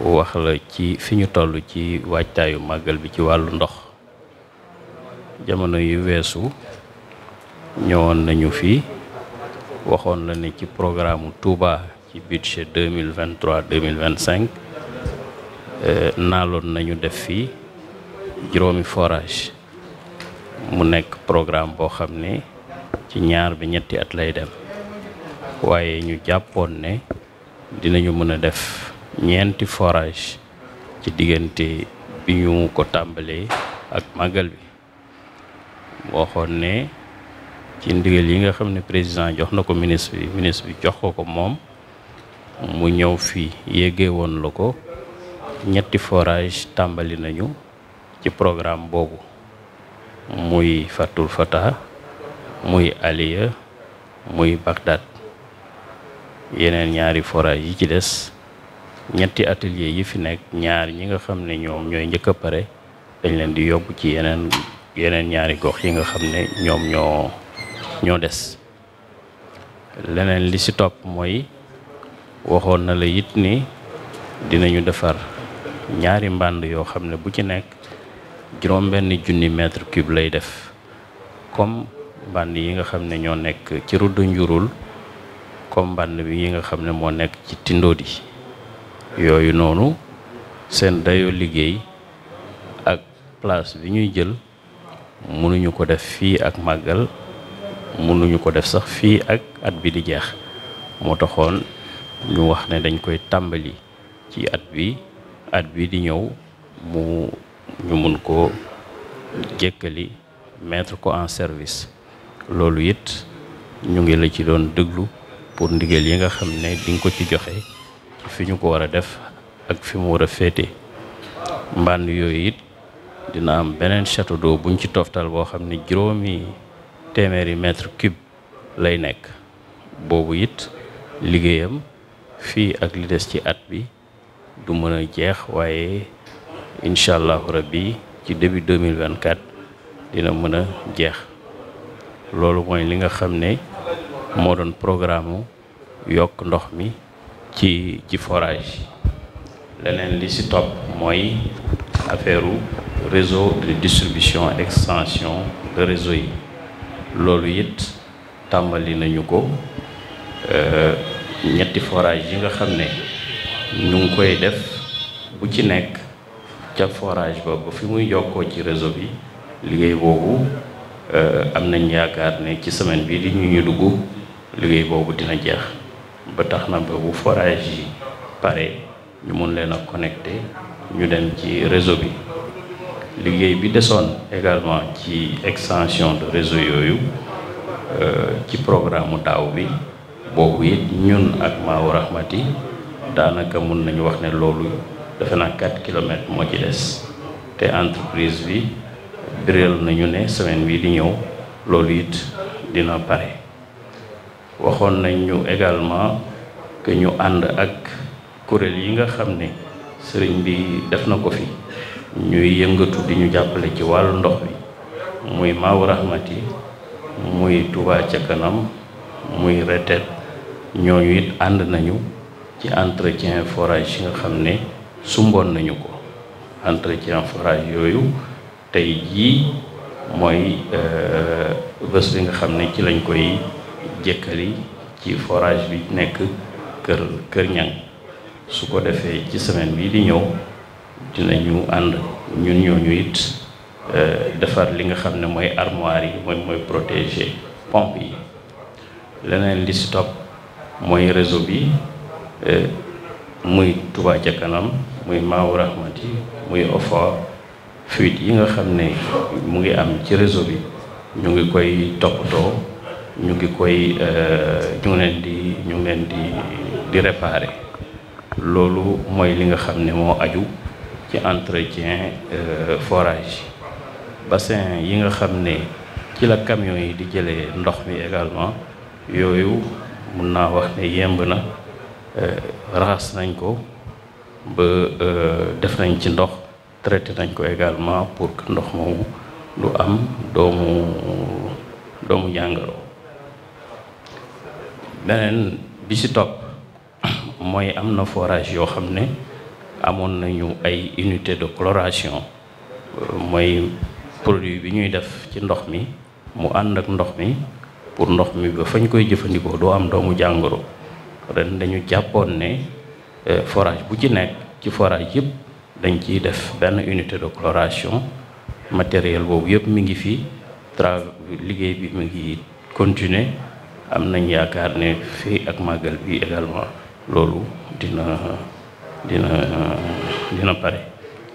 wax la ci fi ñu toll ci waajtaayu màggal bi ci wàllu ndox. jamono yu weesu ñëwoon nañu fi waxoon la ne ci programme Touba ci budget 2023-2025 naaloon nañu def fii juróomi forage mu nekk programme boo xam ne ci ñaar bi ñetti at lay dem waaye ñu jàppoon ne dinañu mën a def ñeenti forage ci diggante bi ñu ko tàmbalee ak màggal bi waxoon ne ci ndigal yi nga xam ne président jox na ko ministre bi jox ko moom mu ñëw fii yéegee woon la ko ñetti forage tàmbali nañu ci programme boobu muy Fatul Fata muy Aliya muy Bagdad yeneen ñaari forage yi ci des ñetti atelier yi fi nekk ñaar ñi nga xam ne ñoom ñooy njëkk a pare dañ leen di yóbbu ci yeneen ñaari gox yi nga xam ne ñoom ñoo des. leneen li ci topp mooy waxoon na la it ni dinañu defar ñaari mbànd yoo xam ne bu ci nekk juróom-benn junni mètre cube lay def comme mbànd yi nga xam ne ñoo nekk ci ruddu njurul comme mbànd bi yi nga xam ne moo nekk ci Tindodi yooyu noonu seen dayoo liggéey ak place bi ñuy jël mënuñu ko def fii ak màggal mënuñu ko def sax fii ak at bi di jeex moo taxoon ñu wax ne dañ koy tàmbali ci at bi di ñëw ñu mun ko jékkali mettre ko en service loolu it ñu ngi la ci doon déglu pour ndigal yi nga xam ne di nga ko ci joxe ci fi ñu ko war a def ak fi mu war a féete mbànd yooyu it dina am beneen château d'eau buñ ci toftal boo xam ne juróomi téeméeri mètre cube lay nekk boobu it liggéeyam fii ak li des ci at bi du mën a jeex waaye incha allahu rabbi ci début 2024 dina mën a jeex loolu mooy li nga xam ne moo doon programme yokk ndox mi ci forage leneen li ci topp mooy affaire réseau de distribution extension de réseau yi loolu it tàmbali nañu ko ñetti forage yi nga xam ne ñu ngi koy def bu ci nekk ca forage ba fi muy jokkoo ci réseau bi liggéey boobu am nañ yaakaar ne ci semaine bii di ñu dugg liggéey boobu dina jeex ba tax na ba bu forage yi pare ñu mun leen a connecté ñu dem ci réseau bi liggéey bi desoon également ci extension de réseau yooyu ci programme daaw bi boobu it ñun ak Maawu Rahmati daanaka mun nañu wax ne loolu defe naa 4 kilomètres moo ci des te entreprise bi biral nañu ne semaine bii di ñëw loolu it dina pare waxoon nañ ñu également que ñu ànd ak kuréel yi nga xam ne sëriñ bi def na ko fi ñuy yëngatu di ñu jàppale ci wàllu ndox bi muy Maawu Rahmati muy Touba ca kanam muy retet ñooñu it ànd nañu ci entretien forage yi nga xam ne sumboon nañu ko entretien forage yooyu tey jii mooy bés bi nga xam ne ci lañ koy jékkali ci forage bi nekk kër ñang su ko defee ci semaine bii di ñëw dinañu ànd ñun ñooñu it defar li nga xam ne mooy armoire yi mooy protéger pompe yi leneen li ci topp mooy réseau bi muy Touba ca kanam muy Maawu Rahmati muy OFOR fuite yi nga xam ne mu ngi am ci réseau bi ñu ngi koy toppatoo ñu ngi leen di réparer loolu mooy li nga xam ne moo aju ci entretien forage bassin yi nga xam ne ci la camion yi di jëlee ndox mi également yooyu mun naa wax ne yemb na raxas nañ ko ba def nañ ci ndox traité nañ ko également pour que ndox moomu du am doomu jàngoro beneen bi ci topp mooy am na forage yoo xam ne amoon nañu ay unité de chloration mooy produit bi ñuy def ci ndox mi mu ànd ak ndox mi pour ndox mi ba fañ koy jëfandikoo doo am doomu jàngoro. ren dañu jàppoon ne forage bu ci nekk ci forage yëpp dañ ciy def benn unité de chloration. matériel boobu yëpp mi ngi fi liggéey bi mi ngi continuer am nañ yaakaar ne fii ak màggal bi également loolu dina pare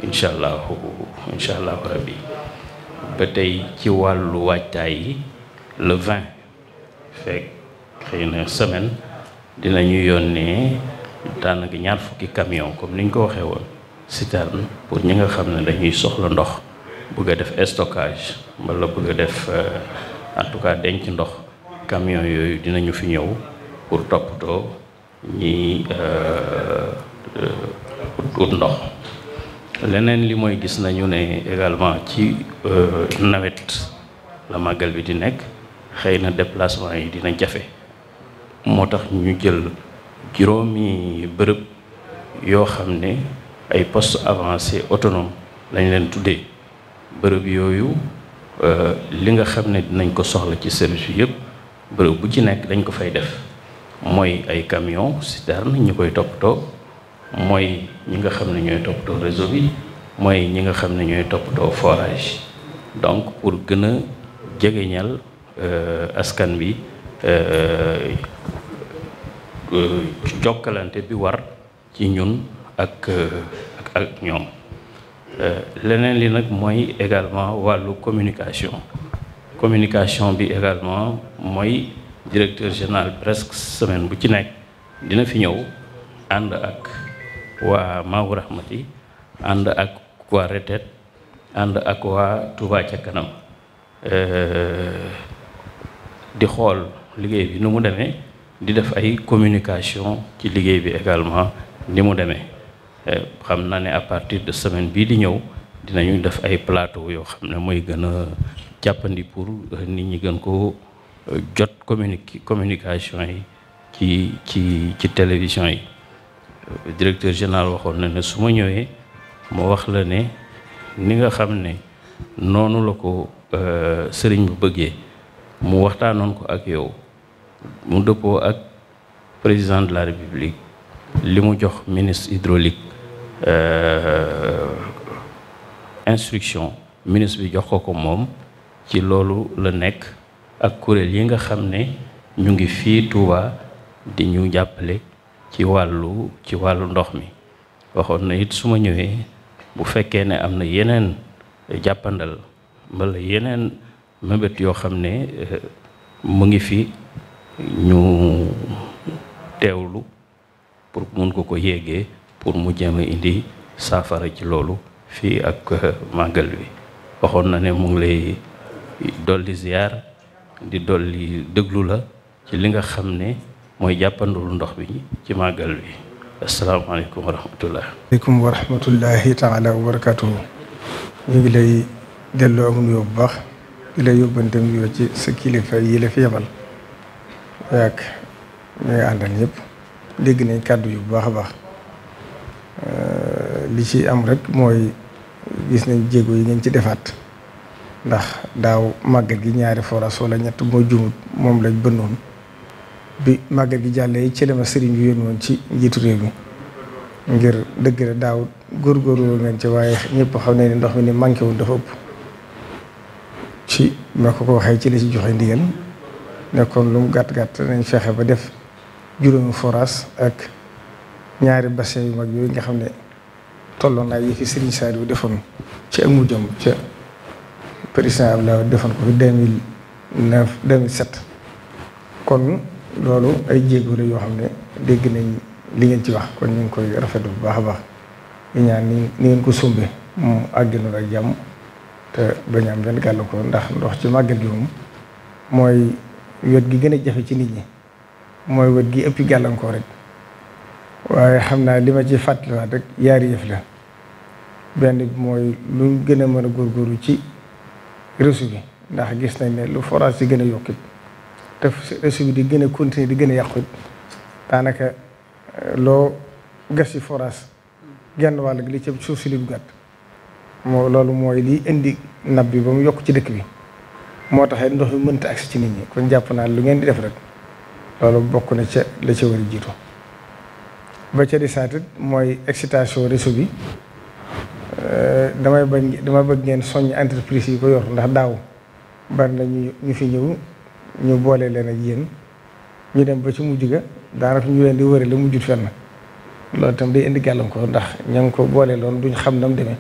incha allahu rabbi. ba tey ci wàllu waajtaay yi le 20 fekk xëy na semaine dinañu yónnee daanaka 20 camion comme niñ ko waxee woon citerne pour ñi nga xam ne dañuy soxla ndox bëgg a def stockage wala bëgg a def en tout cas denc ndox camion yooyu dinañu fi ñëw pour toppatoo ñi ut ndox. leneen li mooy gis nañu ne également ci nawet la màggal bi di nekk xëy na déplacement yi dina jafe moo tax ñu jël juróomi bërëb yoo xam ne ay poste avancé autonome lañ leen tuddee. bërëb yooyu li nga xam ne dinañ ko soxla ci service bi yëpp bërëb bu ci nekk dañ ko fay def mooy ay camion citerne ñi koy toppatoo mooy ñi nga xam ne ñooy toppatoo réseau bi mooy ñi nga xam ne ñooy toppatoo forage. donc pour gën a jegeñal askan bi jokkalante bi war ci ñun ak ñoom. leneen li nag mooy également wàllu communication bi également mooy directeur général presque semaine bu ci nekk dina fi ñëw ànd ak waa Maawu Rahmati ànd ak waa Retet ànd ak waa Touba ca kanam di xool liggéey bi nu mu demee di def ay communication ci liggéey bi également ni mu demee. xam naa ne à partir de semaine bii di ñëw dinañu def ay plateau yoo xam ne mooy gën a jàppandi pour nit ñi gën ko jot communication yi ci télévision yi. directeur général waxoon na ne su ma ñëwee ma wax la ne ni nga xam ne noonu la ko sëriñ bu bëggee mu waxtaanoon ko ak yow mu dëppoo ak président de la république li mu jox ministre hydraulique instruction ministre bi jox ko moom ci loolu la nekk ak kuréel yi nga xam ne ñu ngi fii Touba di ñu jàppale ci wàllu ndox mi. waxoon na it su ma ñëwee bu fekkee ne am na yeneen jàppandal wala yeneen mébét yoo xam ne mu ngi fi ñu teewlu pour mun ko yéegee pour mu jéem a indi saafara ci loolu fii ak màggal bi. waxoon na ne mu ngi lay dolli ziar di dolli déglu la ci li nga xam ne mooy jàppandul ndox bi ci màggal bi. asalaamaaleykum wa rahmatullah. aleykum wa rahmatullahi taala wa barakatuhu. ñu ngi lay delloo am nuyoo bu baax di lay yóbbante nuyoo ci sa kilifa yi la fi yebal yaak ñooy àndal ñëpp dégg nañ kàddu yu bu baax a baax. li ci am rek mooy gis nañ jéego yi ngeen ci defaat ndax daaw màggal gi ñaari forage wala ñett moo jumut moom lañ bënnoon bi màggal gi jàllee ci la ma sëriñ bi yónni woon ci njiitu réew mi ngir dëgg la daaw góorgóorlu ngeen ci waaye ñëpp xam ne ni ndox mi ni manqué wul dafa ëpp ci ma ko waxee ci la ci joxe ndigal nekkoon lu mu gàtt-gàtt nañ fexe ba def juróomi forage ak ñaari bassin yu mag yooyu nga xam ne tolloon naa yi fi Serigne Saliou defoon ci ak mujjam ca président Abdoulaye defoon ko fi 2009 2007 kon loolu ay jéego la yoo xam ne dégg nañ li ngeen ci wax kon ñu ngi koy rafetlu bu baax a baax di ñaan ni ngeen ko sumbe mu àgginoon ak jàmm te bañ am benn gàllankoor ndax ndox ci màggal gi moom mooy wet gi gën a jafe ci nit ñi mooy wet gi ëpp gàllankoor rek waaye xam naa li ma ci fàttaliwaat rek yaari yëf la benn bi mooy lu gën a mën a góorgóorlu ci réseau bi ndax gis nañ ne lu forage ci gën a yokkit te réseau bi di gën a continuer di gën a yàqut daanaka loo gas ci forage genn wàll gi li ci suuf si li duggaat loolu mooy liy indi nab bi ba mu yokk ci dëkk bi moo tax ndox mi mënta agsi ci nit ñi kon jàpp naa lu ngeen di def rek loolu bokk na ca la ca war a jiitu ba ca di saatit mooy excitation réseau bi dama bëgg ngeen soññ entreprise yi ko yor ndax daaw bari na ñu fi ñëw ñu boole leen ak yéen ñu dem ba ci mujj ga daanaka ñu leen di wëre la mujjut fenn loolu itam day indi gàllankoor ndax ña ngi ko boole loon duñ xam nam demee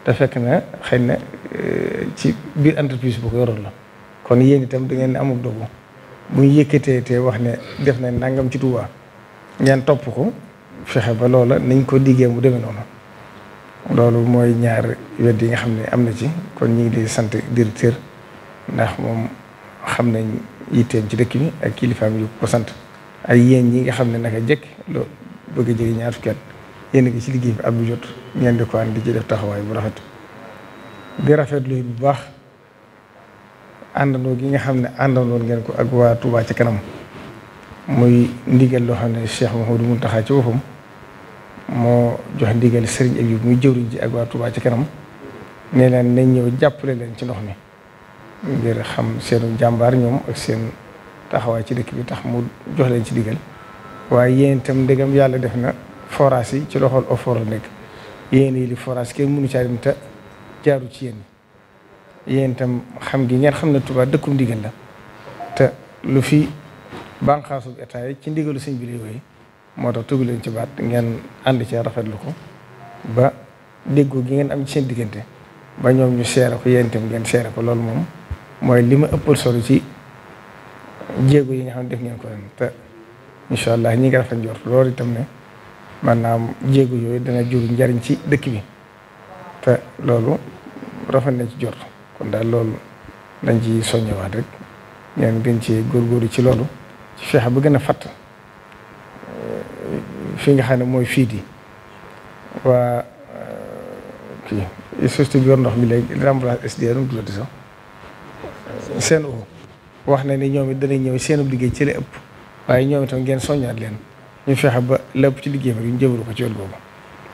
te fekk na xëy na ci biir entreprise bu ko yoroon la kon yéen itam da ngeen ne amul dogu bu ñu yëkkatee te wax ne def nañ nangam ci Touba ngeen topp ko fexe ba loola nañ ko diggee mu demee noonu loolu mooy ñaar wet yi nga xam ne am na ci kon ñu ngi di sant directeur ndax moom xam nañ yitteem ci dëkk bi ak kilifaam yu ko sant ay yéen ñi nga xam ne naka jëkk loo bëgg a jege ñaar fukki at yéen ngi ci liggéey bi at bu jot ngeen di ko ànd di ci def taxawaay bu rafet di rafetlu bu baax àndandoo gi nga xam ne àndandoo ngeen ko ak waa Touba ci kanam muy ndigal loo xam ne Cheikh Mouhamadou Mountakha ci boppam moo jox ndigal Serigne Abib muy jëwriñ ji ak waa Touba ci kanam ne leen nañ ñëw jàppale leen ci ndox mi ngir xam seenu jàmbaar ñoom ak seen taxawaay ci dëkk bi tax mu jox leen ci ndigal waaye yéen itam ndegam yàlla def na forage yi ci loxol OFOR la nekk yéen yi li forage kenn mënu caa dem te jaaru ci yéen itam xam gi ngeen xam ne Touba dëkkum ndigal la te lu fi bànqaasu état yi ci ndigalu sëñ bi la yooyu moo tax tugg leen ci baat ngeen ànd ci rafetlu ko ba déggoo gi ngeen am ci seen diggante ba ñoom ñu seere ko yéen itam ngeen seere ko loolu moom mooy li ma ëppal solo ci jéego yi nga xam ne def ngeen ko ren te incha allah ñi ngi rafet njort loolu itam ne maanaam jéego yooyu dana jur njariñ ci dëkk bi te loolu rafet nañ ci jort kon daal loolu dañ ci soññewaat rek ngeen gën ci góorgóorlu ci loolu ci fexe ba gën a fatt fi nga xam ne mooy fii di waa kii société bi yor ndox mi léegi remplace SDE nu mu tuddati sax seen wax na ni ñoom it danañ ñëw seenub liggéey ci la ëpp waaye ñoom itam ngeen soññaat leen ñu fexe ba lépp ci liggéey bi ñu jëbalu ko ci yoon boobu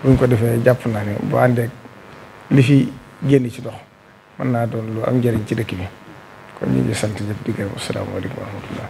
buñ ko defee jàpp naa ne bu àndeek li fi génn ci ndox mën naa doon lu am njëriñ ci dëkk bi kon ñu ngi sant ñëpp di gërëm asalaamaaleykum wa rahmatullah